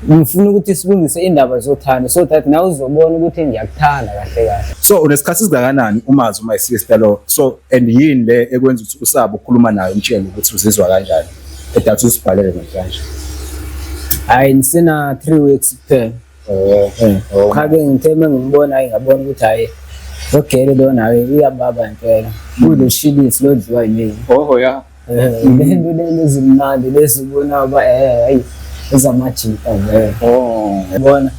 Ngifuna ukuthi silungise indaba zothando so that nawe uzobona ukuthi ngiyakuthanda kahle kahle. So unesikhathi esingakanani umazi my sister lo? So and yini le ekwenza ukuthi usabe ukukhuluma naye umtshele ukuthi uzizwa kanjani? Edathi usibhalele namhlanje. Hayi, ngisena 3 weeks kuphela. Oh. Oh. Cha ke ngithe uma ngimbona, hayi, ngabona ukuthi hayi, lo gele lo nawe uyababa impela. Kulo shilisi lodliwa yimina. Oh yeah. Lento lento ezimnandi lezi ubona uba hayi, ezamajita vele. Oh. Yabona,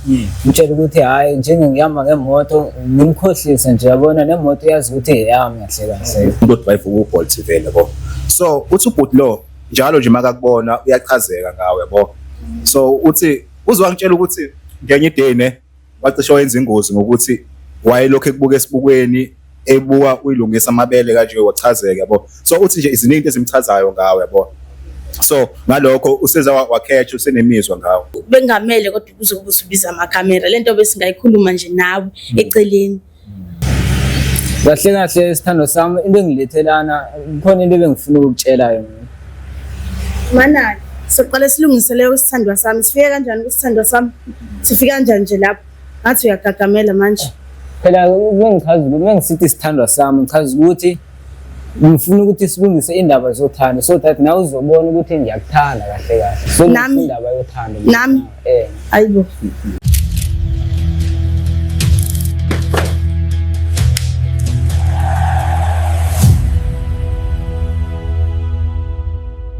ngitshela ukuthi hhayi, njengengihamba ngemoto ngimkhohlise nje, yabona, nemoto yazi ukuthi eyami kahle kahle. Umuntu odrive uBolt vele yabo. So uthi ubhuti lo njalo nje makakubona uyachazeka ngawe yabo. So uthi uzwangitshela ukuthi ngenye i-day ne wacishe wayenza ingozi ngokuthi wayelokhu ekubuka esibukweni, ebuka uyilungisa amabele kanje, wachazeka yabo. So uthi nje iziningi into ezimchazayo ngawe yabo. So ngalokho useza wakhetha, usenemizwa ngawe. Bengamele kodwa kuze kube usubiza amakhamera, lento besingayikhuluma nje nawe eceleni. Kahle kahle, sithando sami, into engilethelana khona, into ebengifuna ukukutshela yona. Manani, soqale silungisele isithandwa sami. Sifike kanjani kwisithandwa sami? Sifike kanjani nje lapho? Ngathi uyagagamela manje. Phela bengichaza ukuthi bengisithi isithandwa sami, ngichaza ukuthi ngifuna ukuthi silungise indaba zothando so that nawe uzobona ukuthi ngiyakuthanda kahle kahle. So Nami? indaba yothando. Nami? Eh. Ayibo.